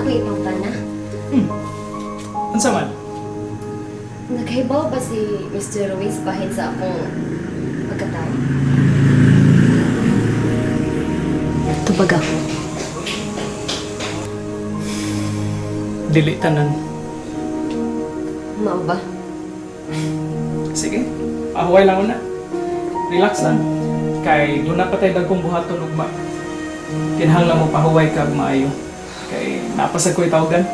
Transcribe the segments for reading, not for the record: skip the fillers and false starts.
Ako ipangtana. Unsa man? Naghibaw ba si Mr. Ruiz bahin sa akong pagkatao? Tubag ako. Dili tanan. Mao ba? Sige, ahuway lang una. Relax lang. Kay doon na patay dagkong buhaton ugma. Kinahanglan mo pahuway kag maayo. Kay napasag ko'y tawgan.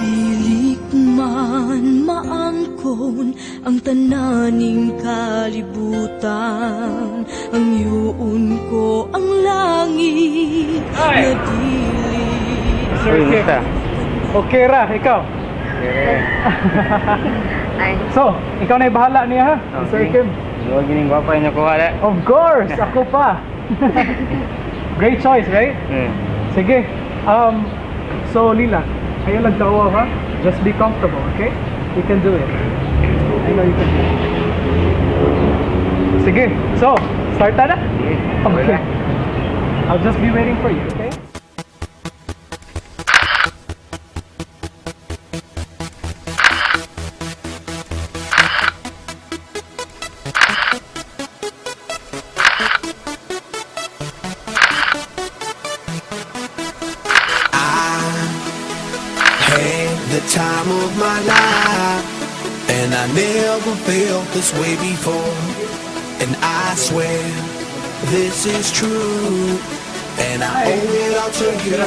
Dili man maangkon ang tananing kalibutan. Ang yuon ko ang langit Ay! na dili Sir Kim. Okay ra, ikaw. Ay, So, ikaw na bahala niya ha, Sir Kim. Huwag gining gwapa niya kuha na. Of course, ako pa. Great choice, right? Sige. So Lila, ayaw lang tawa ha. Just be comfortable, okay? You can do it. I know you can do it. Sige. So, start na na? Okay. I'll just be waiting for you, okay? Had the time of my life, and I never felt this way before. And I swear this is true, and I owe it all to you.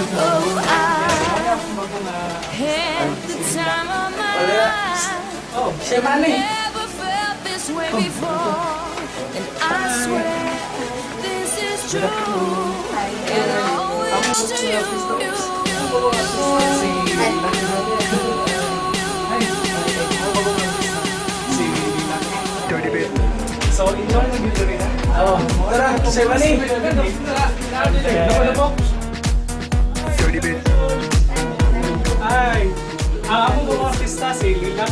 Had the time of my life. Oh, siya mani. Never felt this way before. And I swear this is true. And I owe it all to you. Si Lila. So, enjoy mo dito rin ha. Oh, Tara, siya mani. Ay, ang among mga artista si Lila.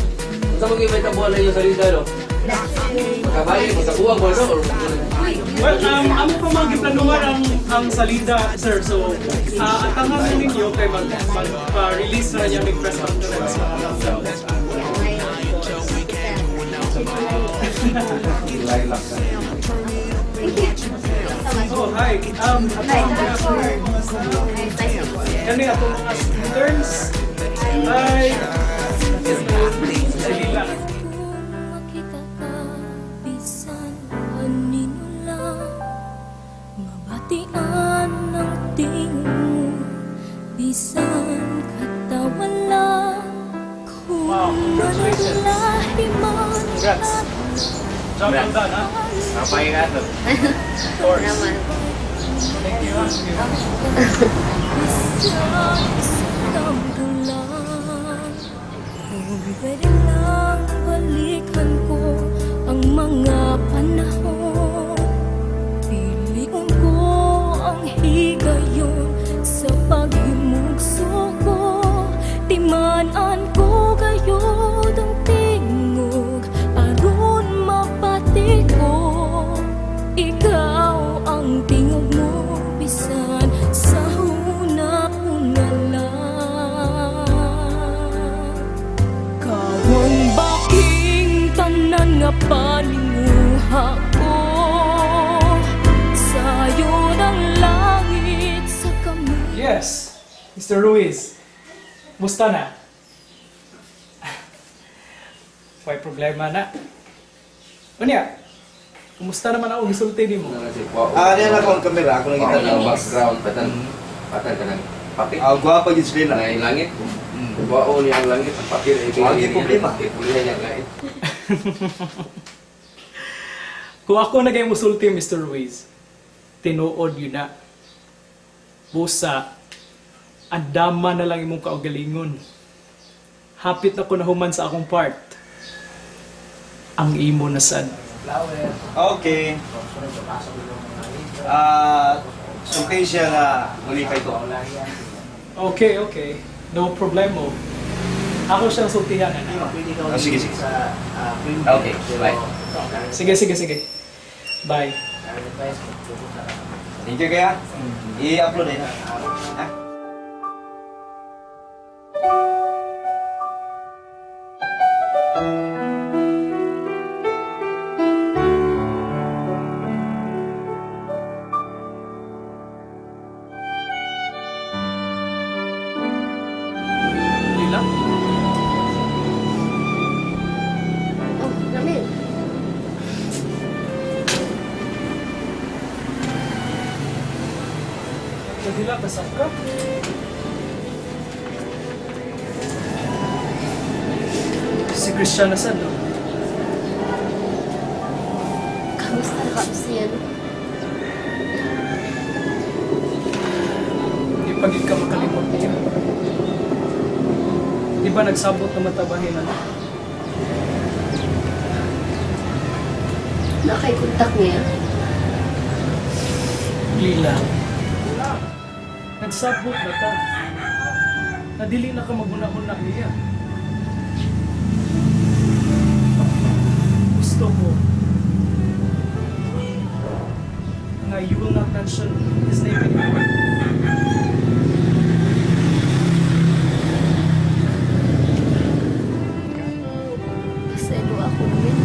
Sa mga ibang tabuhan na yung salida, no? Magkabali, magkabuwag mo, no? Well, amo pa mga giplanuhan ang salida, sir. So, atangan mo ninyo kay mag-release na niya mig press conference. Oh, hi. Ato ang mga kani ato mga interns. Hi. Si Lila. Kung makita ka, bisan anino lang, mabatian ng tingin mo, bisan katawa lang. Kung Wow, congratulations. manalahi man Congrats. Job well done, ha? Papahinga to. Of course. Naman. Thank you, ha? Bisan isang lang. Kung pwede lang balikan ko ang mga panahon, piliun ko ang higayon sa paghimugso ko. Timan-an ko gayod ang tingog aron mapati ko. Ikaw ang tingog mo bisan sa huna-huna lang. Kawang baking tanan nga paninguha ko, sayo ng langit sa kamay. Yes, Mr. Ruiz. Musta na? May problema na. Unya, kumusta naman ako gisulti nimo? Ah, niya na ako ang kamera. Ako nang Ang kita. background, patan, patan ka ng papel. Ah, gwapa gyud sila. Na yung langit. Buwaon niya ang langit, ang papel. Ay, Wagi problema. Problema niya ang langit. Kung ako nagay musulti, Mr. Ruiz, tinuod yun na. Busa, andama na lang imong kaugalingon. Hapit na ko nahuman sa akong part. Ang imo na sad. Okay. Ah, sukay siya nga muli kay ko. Okay. No problemo. Ako siyang sultihan, ana. Ah, sige, sige. Okay, bye. Sige. Bye. Thank you kaya. I-upload na. Ha? Lila? Oh, Ramil. Nagdila ka sa ka? Si Christiana sad, no? Kamusta na ka siya, no? Di pa gid ka makalimot niya. Di ba nagsabot na matabahin, ano? Nakay-contact niya. Lila. Nagsabot na ta. Nadili na ka maguna-una niya. Gusto ko nga you will not mention his name anymore. Paselo ako, Ramil.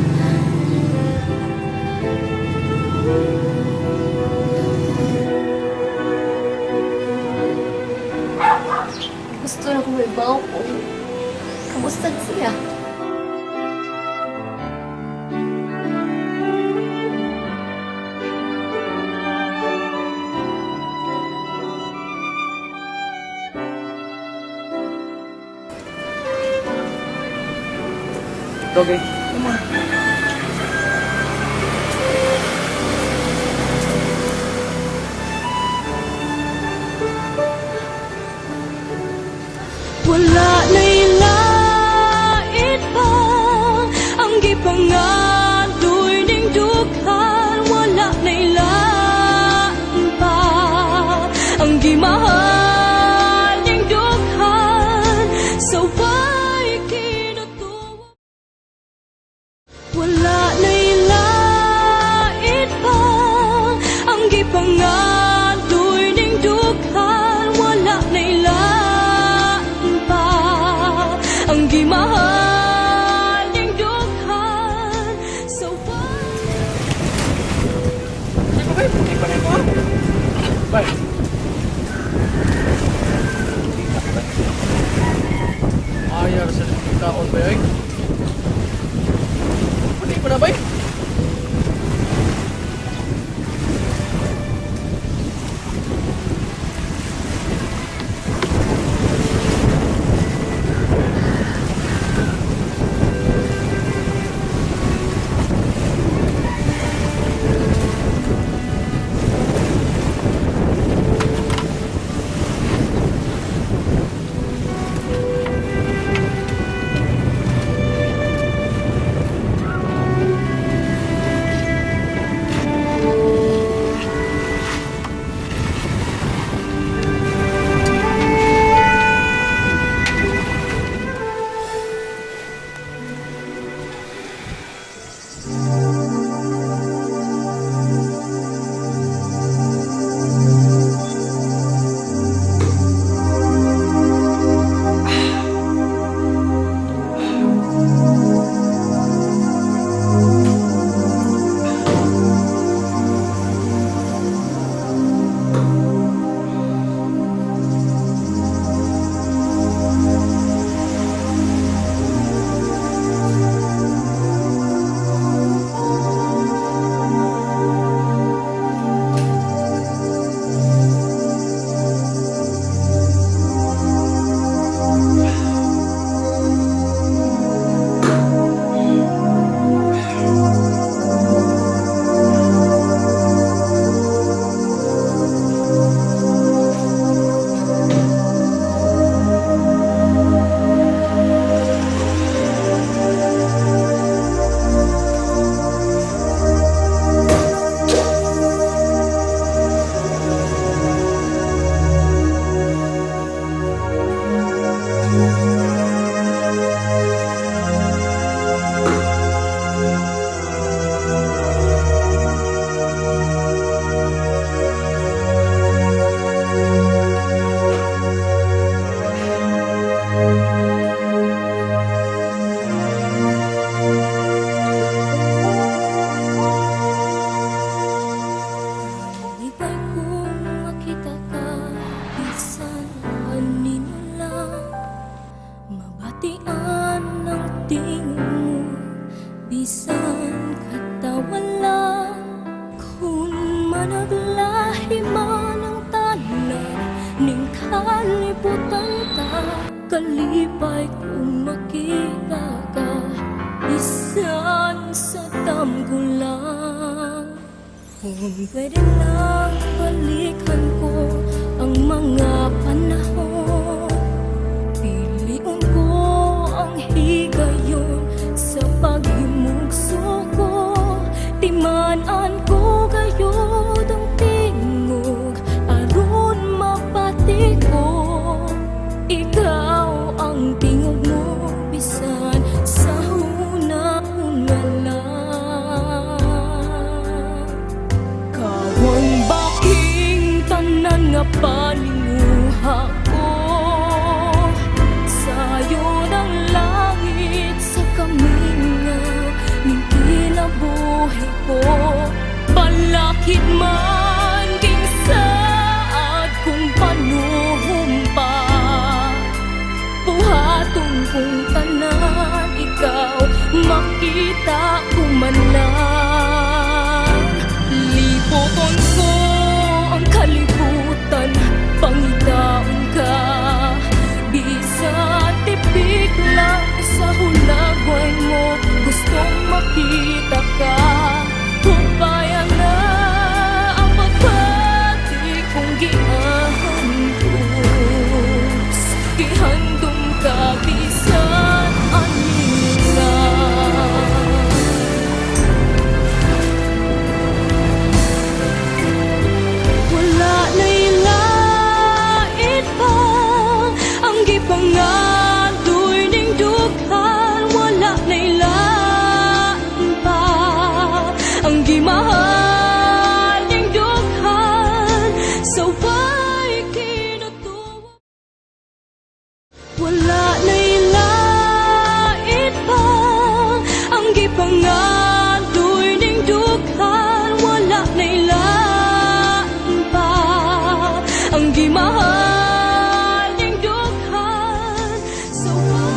Gusto na kong ibaw ko. Kamusta na siya? Okay. Come on. Wala na'y lait pa ang gipangadoy ning dughan. Wala na'y lain pa ang gimahal ning dughan. Sa way kinutuwa. Libutan ta. Kalipay kung makita ka, bisan sa damgo lang. Kung pwede lang balikan ko ang mga panahon, piliun ko ang higayon sa paghimugso ko. Timan-an ko gayod ang tingog aron mapati ko ikaw ang tingog mo bisan sa huna-huna lang. Kawang baking tanan nga paninguha ko, sayon ang langit sa kamingaw ning kinabuhi ko. Balakid man king saad kung panuhumpa, buhaton kong tanan, ikaw makita ko man lang. Libuton ko ang kalibutan, pangitaon ka. Bisan tipik lang sa hulagway mo, gustong makita ka. Hupayan na ang pagbati kong giantos, gihandom ka bisan anila. Wala na'y lait pa ang gipangadoy ning dughan. Wala na'y lain pa ang gimahal ning dughan. Sa way kinutuwa. Wala na'y lait pa ang gipangadoy ning dughan. Wala na'y lain pa ang gimahal ning dughan. Sa way.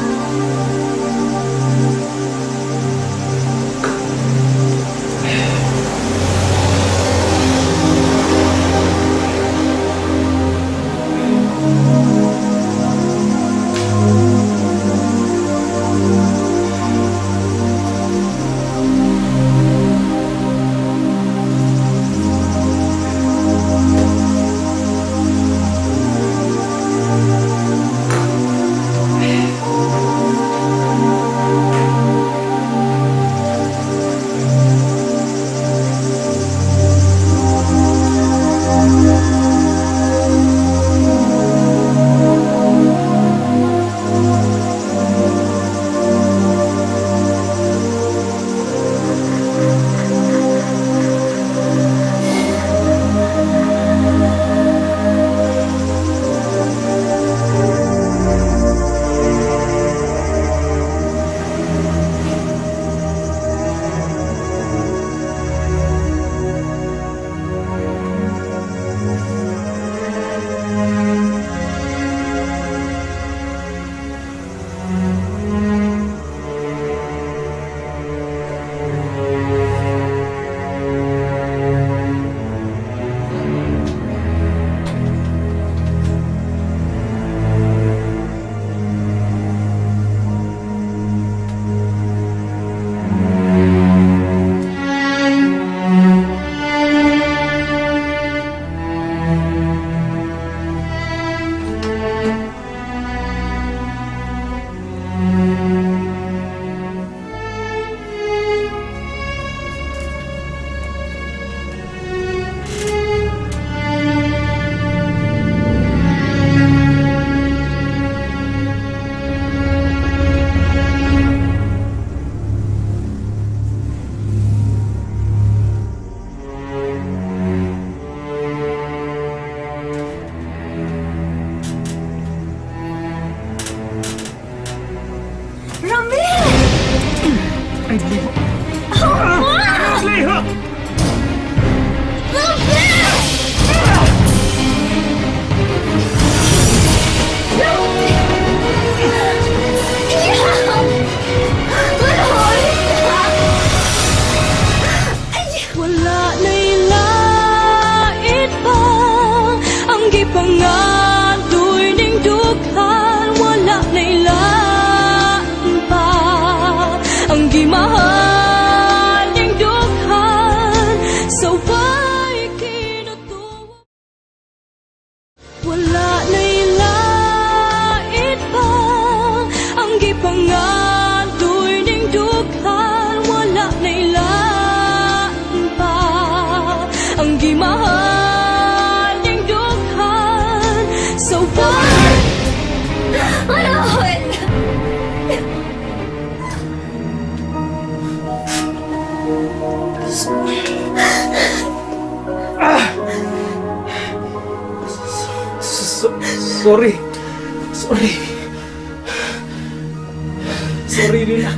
Wala na'y lait pa ang gipangadoy ning. Noon! Noon! Sorry. Sorry. Sorry, Lila.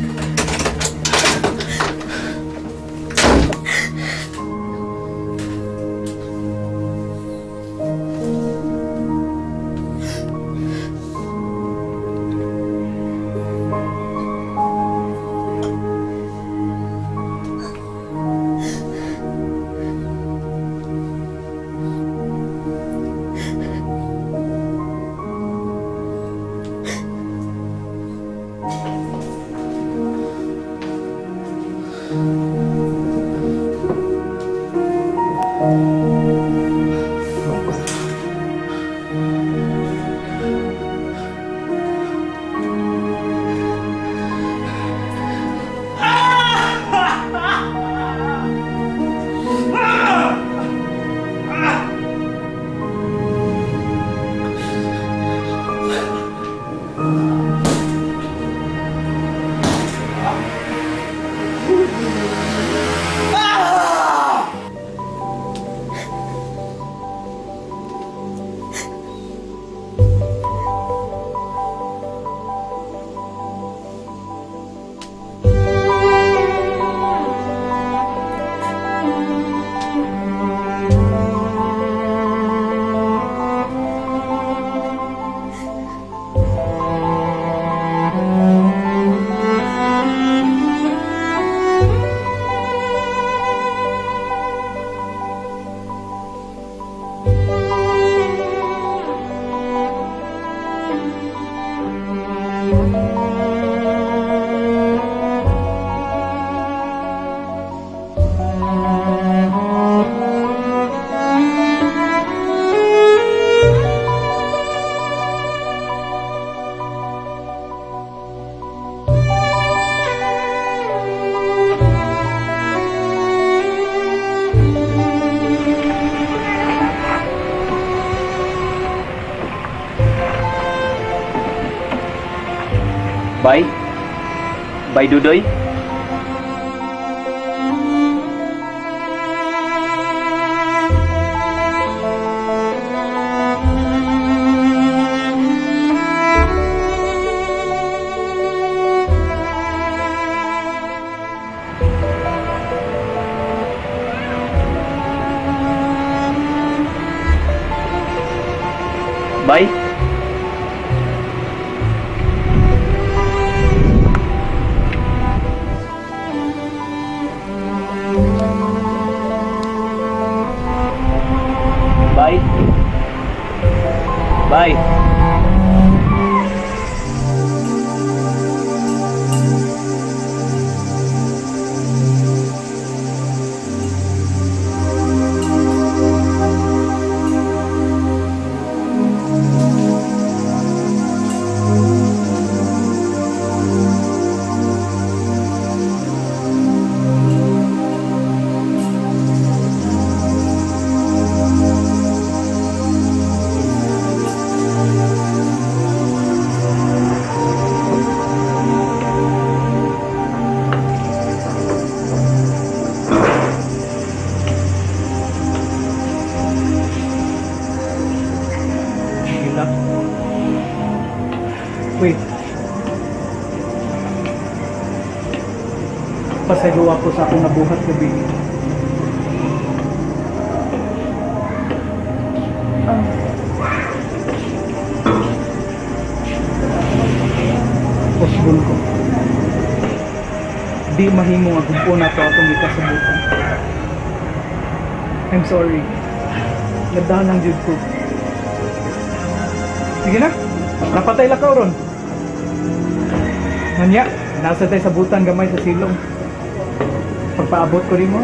Bye. Bye, Dudoy. Bye. Bye. Bye. Lila. Wait. Pasaylo ako sa akong nabuhat gabi. Possible ko. Di mahimo nga gumpo na to atong gikasabutan. I'm sorry. Nagdahan ang jud ko. Sige na. Napatay lakaw ron. Manya, nasa tayo sa butan gamay sa silong. Pagpaabot ko rin mo.